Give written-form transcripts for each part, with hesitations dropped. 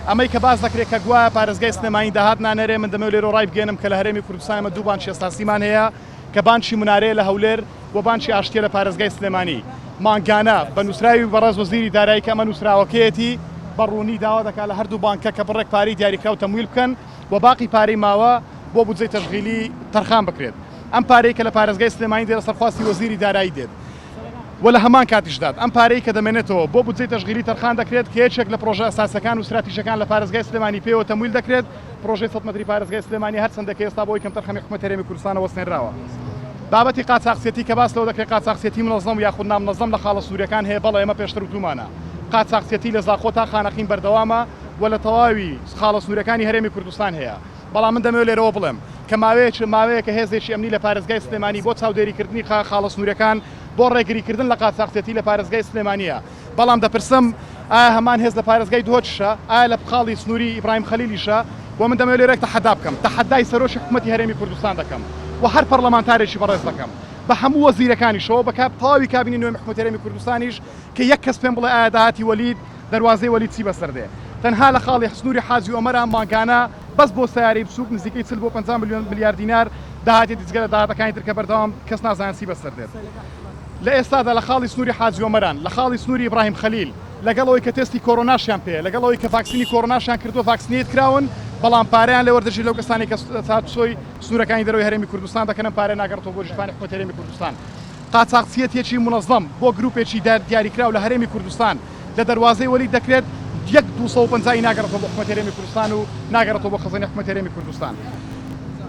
ئەمەی کە باس دەکرێت کە گوایە پارێزگای سلێمانی داهات نانێرێ، من دەمەوێت لێرەوە ڕایبگەیەنم کە لە هەرێمی کوردستان ئێمە دوو بانکی ئەساسیمان هەیە کە بانکی منارەیە لە هەولێر و بانکی ئاشتیە لە پارێزگای سلێمانی. مانگانە بە نووسراوی بەڕێز وەزیری دارایی کە ئەمە نووسراوەکەیەتی بە ڕوونی داوا دەکات لە هەردوو بانکە کە بڕێک پارەی دیاریکراو تەمویل بکەن و باقی پارەی ماوە بۆ بودجەی تەشغیلی تەرخان بکرێت. ئەم پارەی کە لە پارێزگای سلێمانی دێت لەسەر خواستی وەزیری دارایی دێت و لە هەمان کاتیشدا ئەم پارەی کە دەمێنێتەوە بۆ بودجەی تەشغیلی تەرخان دەکرێت کە یەکێک لە پرۆژە ئەساسیەکان و ستراتیژەکان لە پارێزگای سلێمانی پێوە تەمویل دەکرێت پرۆژەی 100 مەتری پارێزگای سلێمانی هەرچەندە کە ئێستا بەهۆی کەمتەرخەمی حکومەت هەرێمی کوردستانەوە وەستێنراوە. بابەتی قاچاخچێتی کە باس لەوە دەکرێت قاچاخچێتی منەزەم یاخود نامنەزەم لە خاڵە سنووریەکان هەیە بەڵێ ئێمە پێشتر وتومانە قاچاخچێتی لە زاخۆ تا خانەقین بەردەوامە و لە تەواوی خاڵە سنووریەکانی هەرێمی کوردستان هەیە بەڵام من دەمەوێت لێرەوە بڵێم کە ماوەیەک ماوەیەکە هێزێکی ئەمنی لە پارێزگای سلێمانی بۆ چاودێریکردنی خاڵە سنووریەکان بۆ ڕێگریکردن لە قاچاخچێتی لە پارێزگای سلێمانییە، بەڵام دەپرسم ئایا هەمان هێز لە پارێزگای دهۆکیشە؟ ئایا لە خاڵی سنووری ئیبراهیم خەلیلیشە؟ و من دەمەوێت لێرە تەحەدا بکەم، تەحەدای سەرۆکی حکومەتی هەرێمی کوردستان دەکەم و هەر پەرلەمانتارێکی بەڕێز دەکەم بە هەموو وەزیرەکانیشەوە بە تەواوی کابینەی نوێی حکومەتی هەرێمی کوردستانیش کە یەک کەس پێم بڵێ ئایا داهاتی وەلید دەروازەی وەلید چی بەسەر دێ؟ تەنها لە خاڵی سنووری حاجی ئۆمەران مانگانە بەس بۆ سەیارەی بچووک نزیکەی 40 بۆ 50 ملیۆن ملیار دینار داهاتی جگە لە داهاتەکانی تر کە بەردەوام کەس نازانێت چی بەسەر دێت. لە ئێستادا لە خاڵی سنووری حاجی ئۆمەران، لە خاڵی سنووری ئیبراهیم خەلیل، لەگەڵ ئەوەی کە تێستی کۆرۆناشیان پێیە، لەگەڵ ئەوەی کە ڤاکسینی کۆرۆناشیان کردووە vaccinate کراون، بەڵام پارەیان لێ وەردەگیرێت لەو کەسانەی کە هاتوچۆی سنوورەکانی دەرەوەی هەرێمی کوردستان دەکەن، ئەم پارەیە ناگەڕێتەوە بۆ ژیرخانی حکومەتی هەرێمی کوردستان. قاچاخچیەتیەکی مونەزەم بۆ گروپێکی دیاریکراو لە هەرێمی کوردستان لە دەروازەی وەلید دەکرێت، یەک 250 ی ناگەڕێتەوە بۆ حکومەتی هەرێمی کوردستان و ناگەڕێتەوە بۆ خەزێنەی حکومەتی هەرێمی کوردستان.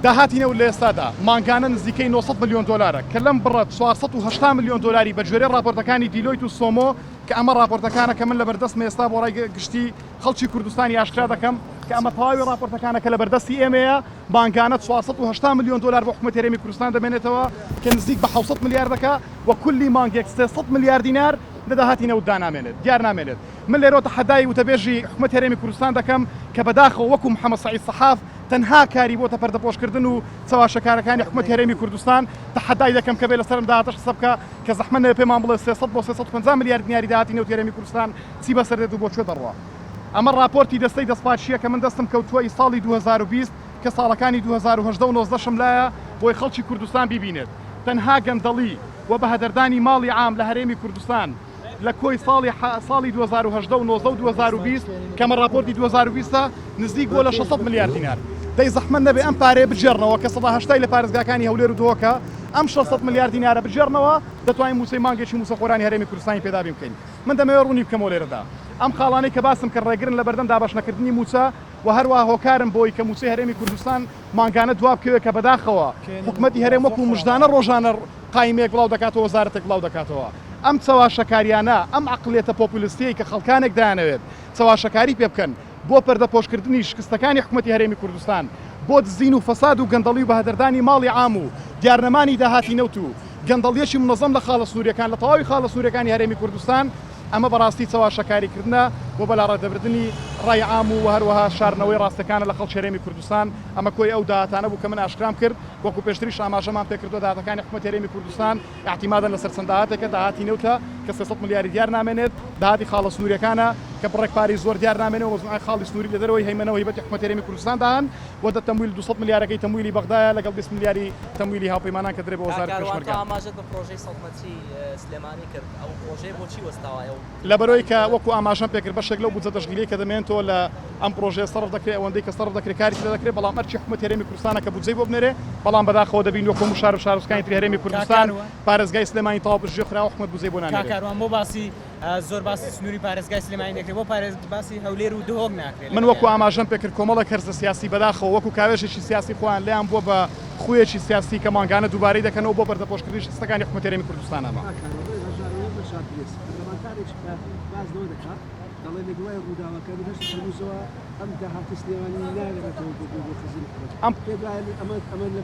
داهاتی نەوت لە ئێستادا مانگانە نزیکەی 900 ملیۆن دۆلارە کە لەم بڕە 480 ملیۆن دۆلاری بە گوێرەی ڕاپۆرتەکانی دیلۆیت و سۆمۆ کە ئەمە ڕاپۆرتەکانە کە من لەبەردەستمە ئێستا بۆ ڕای گشتی خەڵکی کوردستانی ئاشکرا دەکەم کە ئەمە تەواوی ڕاپۆرتەکانە کە لەبەردەستی ئێمەیە مانگانە 480 ملیۆن دۆلار بۆ حکومەتی هەرێمی کوردستان دەمێنێتەوە کە نزیک بە 700 ملیار دەکا و کولی مانگێک 300 ملیار دینار لە داهاتی نەوتدا نامێنێت دیار نامێنێت. من لێرەوە تەحەدای وتەبێژی حکومەتی هەرێمی کوردستان دەکەم کە بەداخەوە وەکو محەمەد سەعید سەحاف تەنها کاری بۆتە پەردەپۆشکردن و چەواشەکارەکانی حکومەتی هەرێمی کوردستان تەحەدای دەکەم کە بێ لەسەر ئەم داهاتەش قسە بکا کە زەحمەت نەبێ پێمان بڵێ 300 بۆ 350 ملیار دیناری داهاتی نەوتی هەرێمی کوردستان چی بەسەر دێت و بۆ کوێ دەڕوا. ئەمە ڕاپۆرتی دەستەی دەستپاکییە کە من دەستم کەوتووە ئی ساڵی 2020 کە ساڵەکانی 2018 و 19 شم لایە بۆی خەڵکی کوردستان بیبینێت تەنها گەندەڵی و بەهەدەردانی ماڵی عام لە هەرێمی کوردستان لە کۆی ساڵی ساڵی 2018 و 19 و 2020 کە ئەمە ڕاپۆرتی 2020 ە نزیک بووە لە 600 ملیار دینار. دەی زەحمەت نەبێ ئەم پارەیە بگێڕنەوە کە 80% ی لە پارێزگاکانی هەولێر و دهۆکە، ئەم 600 ملیار دینارە بگێڕنەوە دەتوانین مووچەی مانگێکی مووچەخۆرانی هەرێمی کوردستانی پێ دابین بکەین. من دەمەوێ ڕوونی بکەمەوە لێرەدا ئەم خاڵانەی کە باسم کرد ڕێگرن لەبەردەم دابەشنەکردنی مووچە و هەروەها هۆکارن بۆی کە مووچەی هەرێمی کوردستان مانگانە دوابکەوێت کە بەداخەوە حکومەتی هەرێم وەکو مژدانە ڕۆژانە قایمەیەک بڵاو دەکاتەوە وەزارەتێک بڵاو دەکاتەوە ئەم چەواشەکاریانە ئەم عەقڵیەتە پۆپولستیەی کە خەڵکانێک دەیانەوێت چەواشەکاری پێ بکەن بۆ پەردەپۆشکردنی شکستەکانی حکومەتی هەرێمی کوردستان بۆ دزین و فەساد و گەندەڵی و بەهەدەردانی ماڵی عام و دیارنەمانی داهاتی نەوت و گەندەڵیەکی مونەزەم لە خاڵە سنوریەکان لە تەواوی خاڵە سنوریەکانی هەرێمی کوردستان ئەمە بەڕاستی چەواشەکاریکردنە بۆ بەلاڕێدەبردنی ڕای عام و هەروەها شاردنەوەی ڕاستەکانە لە خەڵکی هەرێمی کوردستان، ئەمە کۆی ئەو داهاتانە بوو کە من ئاشکرام کرد، وەکو پێشتریش ئاماژەمان پێکردووە داهاتەکانی حکومەتی هەرێمی کوردستان ئیعتیمادەن لەسەر چەند داهاتێکە، داهاتی نەوتە کە 300 ملیاری دیار نامێنێت، داهاتی خاڵە سنووریەکانە کە بڕێک پارەی زۆر دیار نامێنێ و مەجموعەی خاڵی سنووری لە دەرەوەی هەیمەنە و هەیبەتی حکومەتی هەرێمی کوردستاندا هەن و دە تەمویل 200 ملیارەکەی تەمویلی بەغدایە لەگەڵ 20 ملیاری تەمویلی هاوپەیمانان کە درێ بە کاک وەزارەتی کاروان تۆ پێشمەرگە. ئاماژەت بە پرۆژەی 100 مەتری سلێمانی کرد، ئەو پرۆژەیە بۆچی وەستاوە؟ ئەو لەبەرئەوەی کە وەکو ئاماژەم پێکرد بەشێک لەو بودجە تەشغیلیەی کە دەمێنێتەوە لە ئەم پرۆژەیە سەرف دەکرێت ئەوەندەی کە سەرف دەکرێت کاری تێدا دەکرێت بەڵام ئەرکی حکومەتی هەرێمی کوردستانە کە بودجەی بۆ بنێرێ بەڵام بەداخەوە دەبینین وەکو هەموو شار و شارۆچکانی تری هەرێمی کاک کوردستان کاروان. پارێزگای سلێمانی تەواو پشتگوێ خراوە حکومەت بودجەی بۆ کاک نانێرێت. کاروان بۆ باسی زۆر باسی سنووری پارێزگای سلێمانی دەکرێت بۆ پارێز باسی هەولێر و دهۆک ناکرێت من لە وەکو بەیاننامەکە؟ ئاماژەم پێکرد کۆمەڵێک هەرزە سیاسی بەداخەوە وەکو کاوێژێکی سیاسی خۆیان لێیان بووە بە خوویەکی سیاسی کە مانگانە دووبارەی دەکەنەوە بۆ پەردەپۆشکردنی شکستەکانی حکومەتی هەرێمی کوردستان ئەمە. کاک کاروان ڕێز هەژارەوەی بە شارپرێس پەرلەمانتارێکی پارتی باس لەوە دەکات دەڵێ لە دوای ڕووداوەکە لە هەشتی تەمووزەوە ئەم داهاتە سلێمانی ناگەڕێتەوە بۆ بۆ خەزێنەی حکومەت ئەم پێت وایە ئەمە ئەمە لە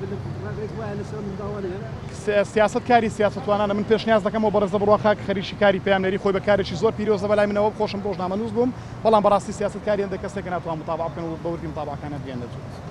ڕێک وایە لەسەر ئەم ڕووداوانەیە؟ سیاسەت کاری سیاسەتوانانە من پێشنیاز دەکەم ئەو بەڕێزە بڕوا خاک خەریکی کاری پەیامنێری خۆی بە کارێکی زۆر پیرۆزە بەلای منەوە خۆشم ڕۆژنامەنووس بووم بەڵام بەڕاستی سیاسەت کاری هەندێک کەسێکە ناتوان متابعە بکەن و بە وردی متابعەکانیان بگەیەننە جووت.